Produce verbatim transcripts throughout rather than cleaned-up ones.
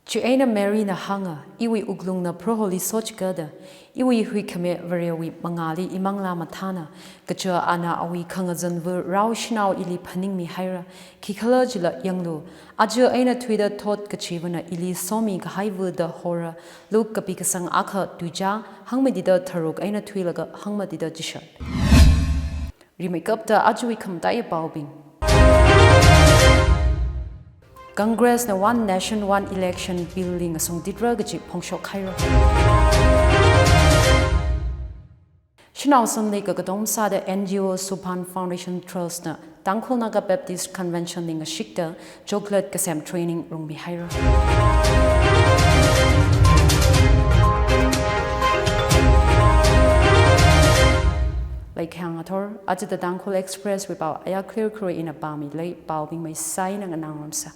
Chieina Maryna hānga, iwui wuklungna Proholi sochikada, iwui huikhame Varewui mangāli imanglā mathāna, kaja ana awui khangazanva rao shanao ili phaningmihaira, khikhalajila yanglu, aja eina thuida thot kachivana ili somikahaiva da hora, Luke kapi kasang akha tuicha, hangmatida tharuk eina thuilaga hangmatida chishat. Rimeikapta ajawui khamataiya paobing. Congressna One Nation One Election Bill li ngasungtitra kaji phongshok haira. Shanao samli kakatom sāda N G O Subhaan Foundation Trustna Tangkhul Naga Baptist Convention li ngashikta chocolate kasem training rungmihaira. Laikhang athor, ajada Tangkhul Express wui pao aya clear khure ina pāmilei, paobing maisai eina nganāngarumsa.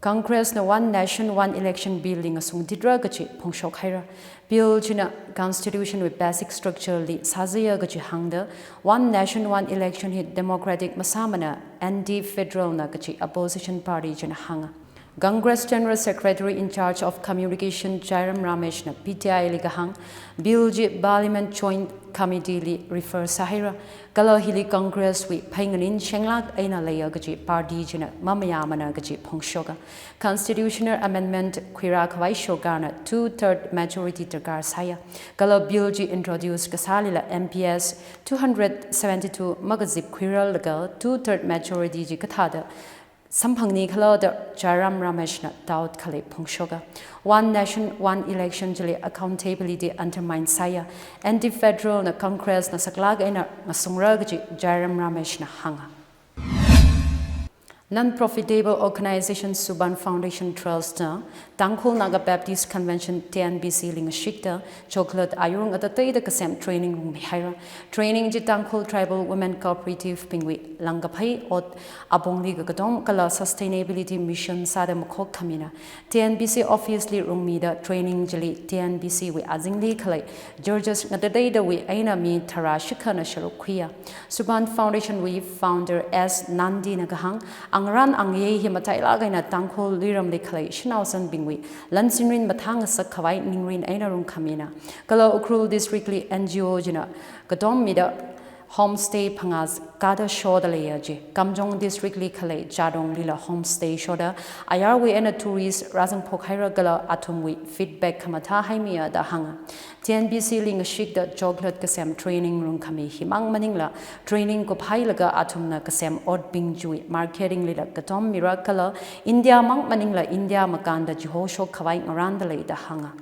Congressna One Nation One Election Bill li ngasungtitra kaji phongshok haira. Bill china Constitution wui basic structure li sāzaya kaji hāngda, One Nation One Election hi democratic masāmana, anti-federal na kaji opposition party china hānga. Congress General Secretary in charge of Communication Jairam Rameshna P T I li kahāng, Bill chi Parliament Joint Committee li refer sāhaira, kala hili Congress wui phei nganin shenglāk eina leiya kaji party china mamayāmana kaji phongshoka. Constitutional amendment khuirā khavai shokarna two-third majority darkar sāya. Kala bill chi introduce kasālila M P S two hundred seventy-two makazip khuirālaga two-third majority chi kathāda samphangni khala da Jairam Rameshna doubt khalei phongshoka. One Nation, One Election chili accountability undermine sāya. Anti-federal na Congress na saklāk eina ngasungra kaji Jairam Rameshna hānga. Non-profitable organization Subhaan Foundation Trust na Tangkhul Naga Baptist Convention, T N B C li ngashikta chocolate ayur ngatateida kasem training rungmihaira. Training chi Tangkhul Tribal Women Cooperative bingwui langkaphei ot apongli kakatom kala sustainability mission sāda makhok khamina. T N B C office li rungmida training chili T N B C wui azingli khalei judges ngatateidawui eina mi tharā shikhana sharuk khuiya. Subhaan Foundation wui founder S Nandi na kahāng, angarān angayei hi matailāk eina Tangkhul luiramli khalei shanao sanbingwui lansinrin mathāngasak khavai ningrin eina rungkhamina. Kala Ukhrul District li N G O china katommida homestay phangā kada shoda leiya chi. Kamjong District li khalei Chadong lila homestay shoda ayarwui eina tourist rāzangphok haira kala athumwui feedback khamathā haimiya da hānga. T N B C li ngashikta chocolate kasem training rungkhami himang maningla training kuphailaga athumna kasem otbing chiwui marketing lila katommira kala India mang maningla India makānda chihoshok khavai ngarānda lei da hānga.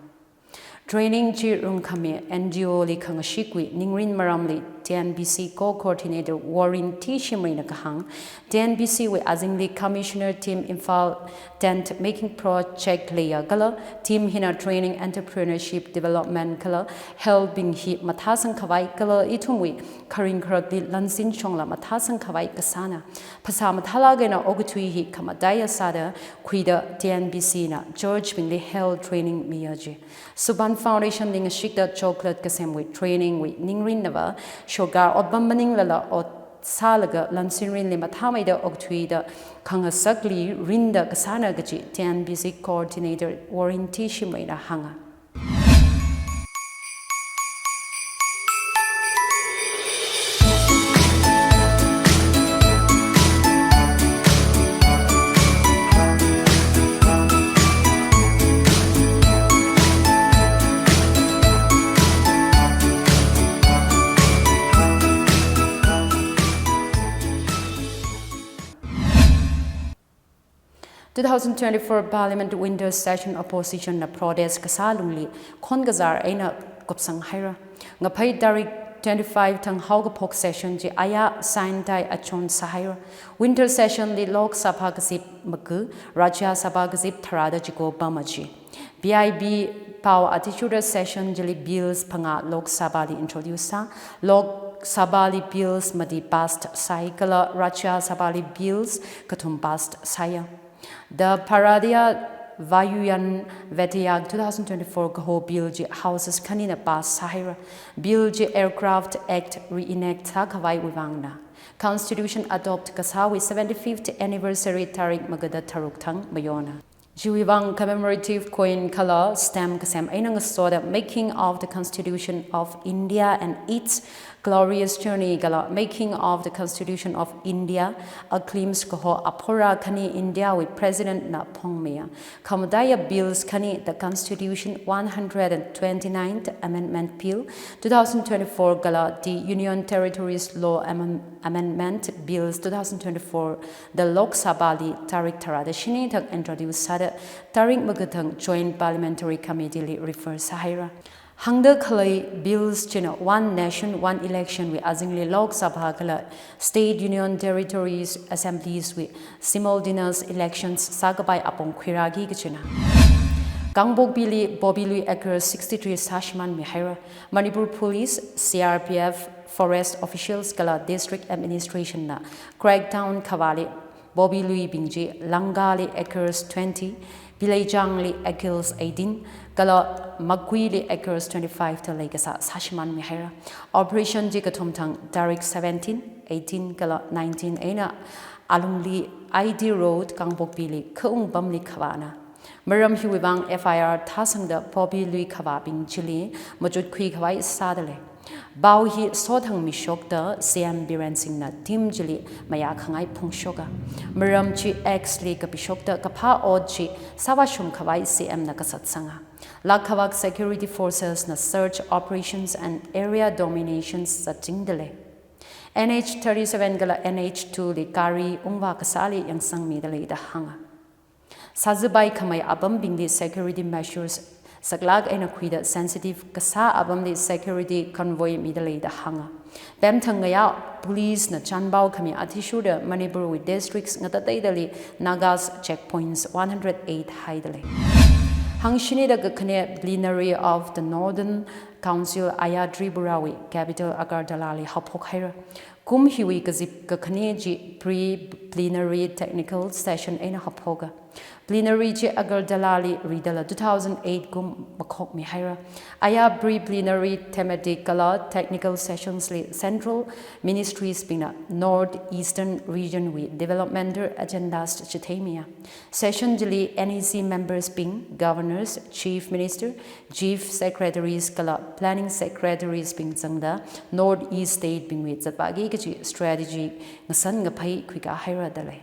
Training chi rungkhami N G O li khangashikwui ningrin maramli T N B C Co-Coordinator Warren T Shimrayna kahāng, T N B C wui azingli Commissioner Team Imphal Tent Making Project leiya kala team hina training, entrepreneurship development kala health bing hi mathāsang khavai kala ithumwui kharing kharakli lansin shongla mathāsang khavai kasāna. Phasā mathālāk eina okathui hi khamataiya sāda khuida T N B C na church bingli health training miya chi. Subhaan Foundation li ngashikta chocolate kasemwui training wui ningrinnava, shokar otpam maninglala ot sālaga lansinrinli mathāmeida okthuida khangasakli rinda kasāna kaji T N B C Coordinator Warren T Shimrayna hānga. Two thousand twenty-four Parliament Winter Session opposition na protest kasā lungli khon kazar eina kupsang haira. Ngaphei tarik twenty-five thang haokaphok session chi aya sign tai achon sāhaira. Winter session li Lok Sabha kazip maga, Rajya Sabha kazip tharāda chiko pama chi. B I B pao athishurda session chili bills phangā Lok Sabha li introduce sā, Lok Sabha li bills mati passed sāi kala Rajya Sabha li bills kathum passed sāya. The Bharatiya Vayuyan Vidhayak two thousand twenty-four kaho bill chi houses khanina pass sāhaira. Bill chi Aircraft Act reenact sākhavaiwui vangna. Constitution adopt kasāwui seventy-fifth anniversary tarik magada tharuk thang mayona. Chiwui vang commemorative coin kala stamp kasem eina ngasoda Making of the Constitution of India and Its Glorious Journey kala Making of the Constitution of India, A Glimpse kaho aphora khani India wui President na phongmiya. Khamataiya bills khani the Constitution one hundred and twenty-ninth Amendment Bill two thousand twenty-four kala the Union Territories Law Amendment Bills two thousand twenty-four the Lok Sabha li tarik tharāda shini thak introduce sāda tarik magathang Joint Parliamentary Committee li refer sāhaira. Hāngda khalei bills china One Nation, One Election wui azingli Lok Sabha kala State Union Territories Assemblies wui simultaneous elections sākapai apong khuirāki kachina. Kangpokpi li Bobby Lui acres sixty-three sāshimānmi haira. Manipur Police, C R P F, forest officials kala district administration na crackdown khavāli Bobby Lui bing chi Langkali acres twenty, Bileichangli acres eighteen, kala Makuili acres twenty-five da leikasā sāshimānmi haira. Operation chi kathum thang tarik seventeen, eighteen kala nineteen eina alungli I T Road Kangpokpi li khaung pamli khavāna. Maram hiwui vang F I R thāsangda Bobby Lui khavābing chili machut khui khavai sāda lei. Pao hi sothang mishokta C M Biren Singh na team chili mayā khangai phongshoka. Maram chi X li kapishokta kaphā ot chi sāvāshung khavai C M na kasatsanga. Lak khavak security forces na search operations and area dominations zatchingda lei. N H thirty-seven kala N H two li gari ungvā kasāli yangsangmida leida hānga. Sāzapai khamei apambingli security measures saklāk eina khuida sensitive kasā apamli security convoy mida leida hānga. Pemthang ngayā police na chanpao khami athishurda Manipur wui districts ngatateidali Nagas checkpoints one hundred eight haida lei. Hangshini da kakhane plenary of the Northern Council Aya Tripura wui capital Agartala li haophok haira. Kum hiwui kazip kakhane chi pre-plenary technical session eina haophoka. Plenary chi Agartala li ridala two thousand eight kum makhokmi haira. Aya pre-plenary thematic kala technical sessions li central ministries bingna North Eastern region wui developmental agendas chitheimiya. Session chili N E C members bing, governors, chief minister, chief secretaries kala planning secretaries bing zangda North East state bingwui zatvāki kachi strategy ngasan ngaphei khuikā haira da lei.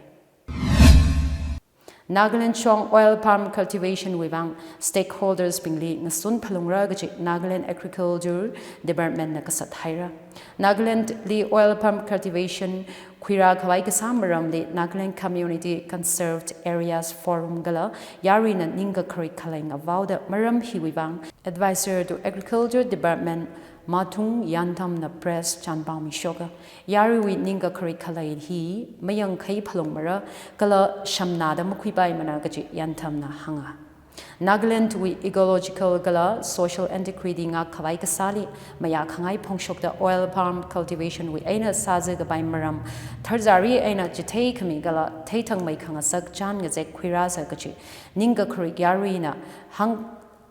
Nagaland shong oil palm cultivation wui vang stakeholders bingli ngasun phalungra kachi Nagaland Agriculture Department na kasat haira. Nagaland li oil palm cultivation khuirā khavai kasā maramli Nagaland Community Conserved Areas Forum kala yaruina ningkakharik khalei ngavaoda maram hiwui vang Advisor to Agriculture Department Mathung Yantham na press chanpao mishoka. Yaruiwui ningkakharik khalei hi mayangkhei phalungmara kala shamnada makhuipaimana kachi Yantham na hānga. Nagaland wui ecological kala social integrity ngak khavai kasāli mayā khangai phongshokta oil palm cultivation wui eina sāza kapai maram tharzari eina chithei khami kala theithangmei khangasak chān ngazek khuirāsa kachi ningkakharik yaruina hāng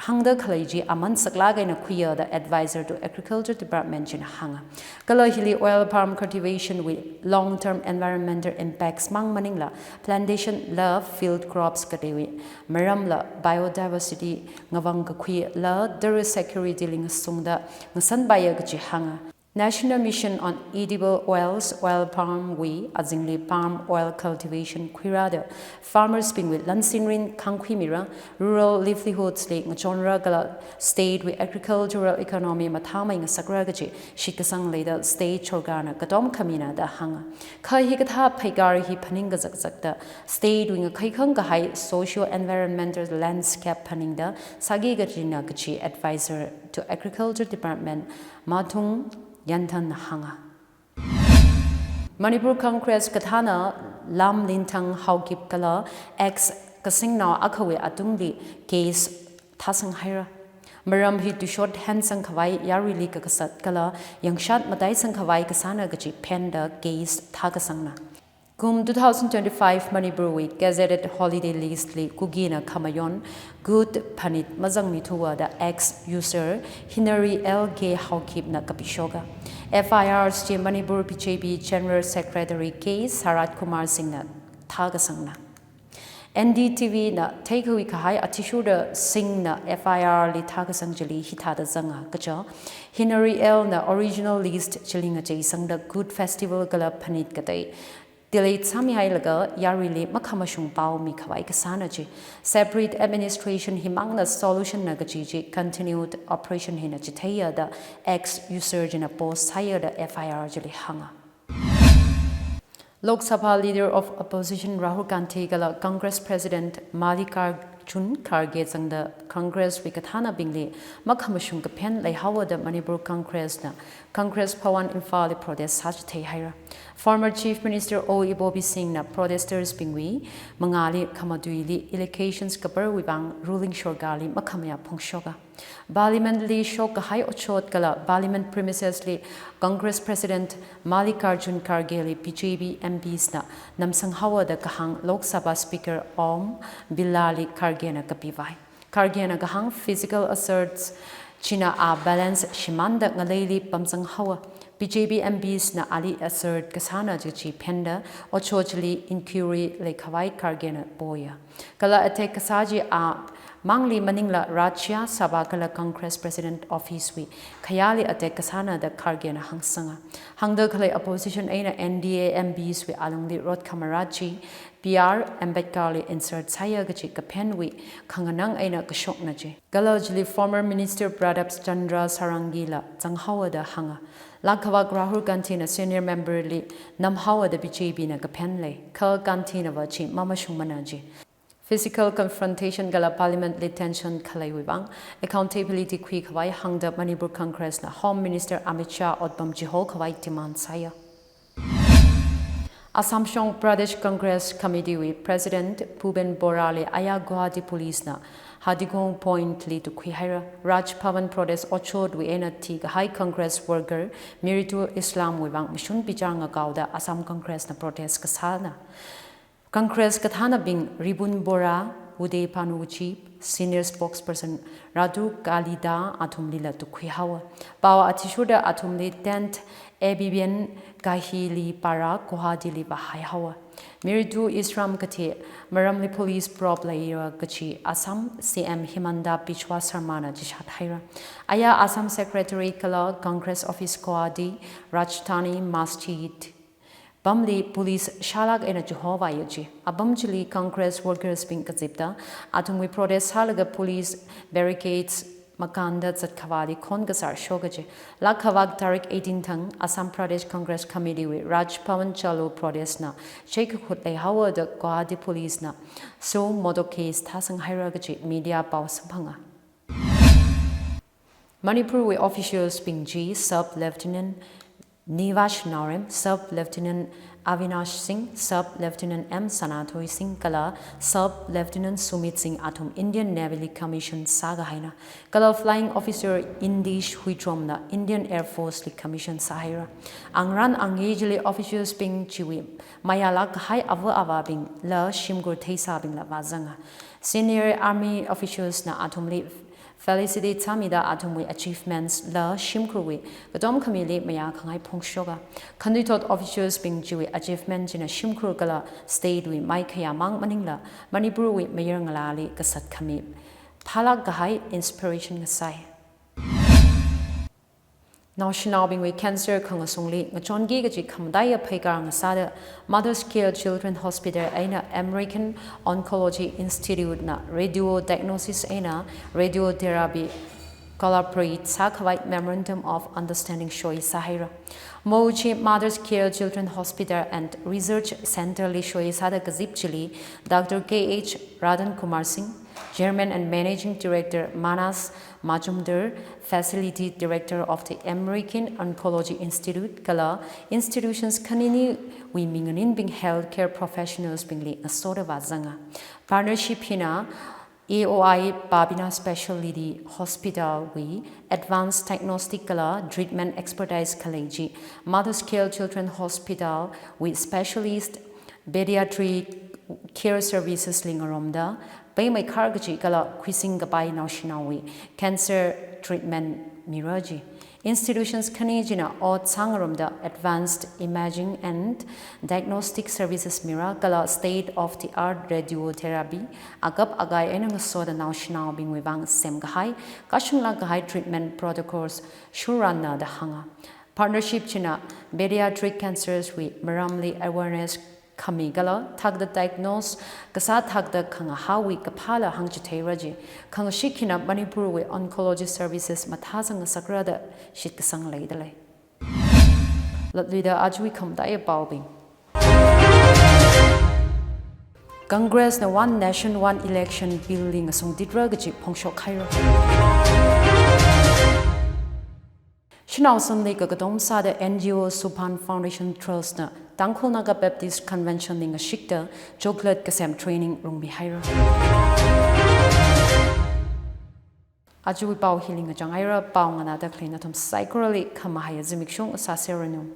hāngda khalei chi aman saklāk eina khuiya da Advisor to Agriculture Department china hānga. Kala hili oil palm cultivation wui long term environmental impacts mang maningla plantation la field crops kateiwui maramla biodiversity ngavang kakhuila tara security li ngasungda ngasanpaiya kachi hānga. National Mission on Edible Oils, Oil Palm wui azingli palm oil cultivation khuirāda farmers bingwui lansinrin khangkhuimira, rural livelihoods li ngachonra kala state wui agricultural economy mathāmei ngasakra kachi shitkasang leida state sorkarna katom khamina da hānga. Kha hikathā pheikar hi phaning kazakzakta state wui ngakheikhang kahai socio environmental landscape phaningda sāki kachina kachi Advisor to Agriculture Department Mathung Yantham na hānga. Manipur Congress kathāna Lamlinthang Haokip kala ex kasingnao akhawui atungli case thāsang haira. Maram hi tuishot hensang khavai yaruili kakasat kala yangshat mataisang khavai kasāna kachi phenda case thākasangna. Kum two thousand twenty-five Manipur wui gazetted holiday list li Kukina khamayon good phanit mazangmithuwa da ex user Hinari L K Haokip na kapishoka. F I Rs chi Manipur B J P General Secretary K Sarat Kumar Singh na thākasangna. N D T V na theikhui kahai athishurda Singh na F I R li thākasang chili hithāda zanga kaja, Henry L na original list chili ngacheisangda Good Festival kala Phanit katei delay sāmihailaga yaruili makhamashung pao mikhavai kasāna chi. Separate administration himangna solution na kaji chi continued operation hina chitheiya da ex user china post sāya da F I R chili hānga. Lok Sabha Leader of Opposition Rahul Gandhi kala Congress President Mallikarjun Kharge zangda Congress wui kathānabingli makhamashung kaphen leihaowa da Manipur Congress na Congress Bhawan Imphal li protest sāchithei haira. Former Chief Minister O Ibobi Singh na protesters bingwui mangāli khamatuili allegations kaparwui vang ruling sorkarli makhamayā phongshoka. Parliament li shok kahai otshot kala Parliament premises li Congress President Mallikarjun Kharge li B J P M Ps na namsang haowa da kahāng Lok Sabha Speaker Om Birla li Kharge na kapivai. Kharge na kahāng physical assaults china a balance shimānda ngaleili pamzang haowa. B J P M Ps na ali assault kasāna kaji phenda otshot chili inquiry leikhavai Kharge na poya. Kala attack kasā chi a mangli maningla Rajya Sabha kala Congress President Office wui khayāli attack kasāna da Kharge na hāngsanga. Hāngda khalei opposition eina N D A M Ps wui alungli rot khamara chi B R Ambedkar li insult sāya kaji kaphenwui khanganang eina kashokna chi. Kala chili former Minister Pratap Chandra Sarangi la zanghaowa da hānga. Lākkhavak Rahul Gandhi na senior member li namhaowa da B J P na kaphen lei. Kha Gandhi na va chi mamashungmana chi. Physical confrontation kala Parliament li tension khaleiwui vang accountability khuikhavai hāngda Manipur Congress na Home Minister Amit Shah otpam chihokhavai demand sāya. Assam Shillong Pradesh Congress Committee wui President Bhupen Borah li aya Guwahati Police na Hathikong Point li tukhui haira. Raj Bhavan protest otshot wui eina thikahai Congress worker Mridul Islam wui vang mashun bichar ngakaoda Assam Congress na protest kasāna. Congress kathānabing Ribun Borah, Uday Bhanu Ujip, senior spokesperson Ratu Kalida athumlila tukhui haowa. Pao athishurda athumli tenth Abhiyan Kahili para Guwahati li vāhai haowa. Mridul Islam kathi maramli police probe leiya kaji Assam C M Himanta Biswa Sarma na chishat haira. Aya Assam Secretary kala Congress Office Guwahati, Rajdhani Masjid pamli police shālāk eina chihovaiya chi. Apam chili Congress workers bing kazipda athumwui protest sālaga police barricades makānda zatkhavāli khon kasār shoka chi. Lākkhavak tarik eighteen thang Assam Pradesh Congress Committee wui Raj Bhavan Chalo protest na cheikakhut leihaowa da Guwahati Police na suo motu case thāsang haira kaji media pao samphanga. Manipur wui officials bing chi Sub Lieutenant Nivash Naorem, Sub Lieutenant Avinash Singh, Sub Lieutenant M Sanathui Singh kala Sub Lieutenant Sumit Singh athum Indian Navy li commission sākahaina. Kala Flying Officer Indish Huitrom na Indian Air Force li commission sāhaira. Angran angei chili officials bing chiwui mayālāk kahai ava avābing la shimkhur theisābingla vāzanga. Senior army officials na athumli felicitate sāmida athumwui achievements la shimkhurwui katom khamili mayā khangai phongshoka. Khanuithot officials bing chiwui achievement china shimkhur kala state wui maikhayā mang maningla Manipur wui mayar ngalāli kasat khami phālāk kahai inspiration ngasai. Naoshinaobingwui cancer khangasungli ngachonki kaji khamataiya pheikar ngasāda Mothers Care Children Hospital eina American Oncology Institute na radio diagnosis eina radiotherapy collaborate sākhavai Memorandum of Understanding soi sāhaira. Mo chi Mothers Care Children Hospital and Research Center li soi sāda kazip chili Doctor K H Radan Kumar Singh, Chairman and Managing Director Manas Majumder, Facility Director of the American Oncology Institute, kala institutions khaniniwui minganinbing healthcare professionals bingli ngasoda vāzanga. Partnership hina A O I Babina Specialty Hospital wui advanced diagnostic kala treatment expertise khalei chi Mothers Care Children Hospital wui specialist pediatric care services li ngarumda, peimeikharkachi kala khuising kapai naoshinaowui cancer treatment mira ji. Institutions khani china ot sāngarumda advanced imaging and diagnostic services mira kala state of the art radiotherapy, akap akai eina ngasoda naoshinaobingwui vang semkahai, kashunglāk kahai treatment protocols shurranna da hānga. Partnership china pediatric cancers wui maramli awareness khami kala thakda diagnose kasā thakda khangahāwui kaphāla hāngchitheira ji. Khangashik hina Manipurwui oncology services mathāzang ngasakra da shitkasang leidalei. Latluida ajawui khamataiya paobing. Congress na One Nation One Election Bill li ngasungtitra kaji phongshok haira. Shanao samli kakatom sāda N G O Suphan Foundation Trust na Tangkhul Naga Baptist Convention li ngashikta chocolate kasem training rungmi haira. Ajawui pao hili ngachang haira, pao nganāda khalei nathum saikorali khamahaiya zimikshong sāseranu.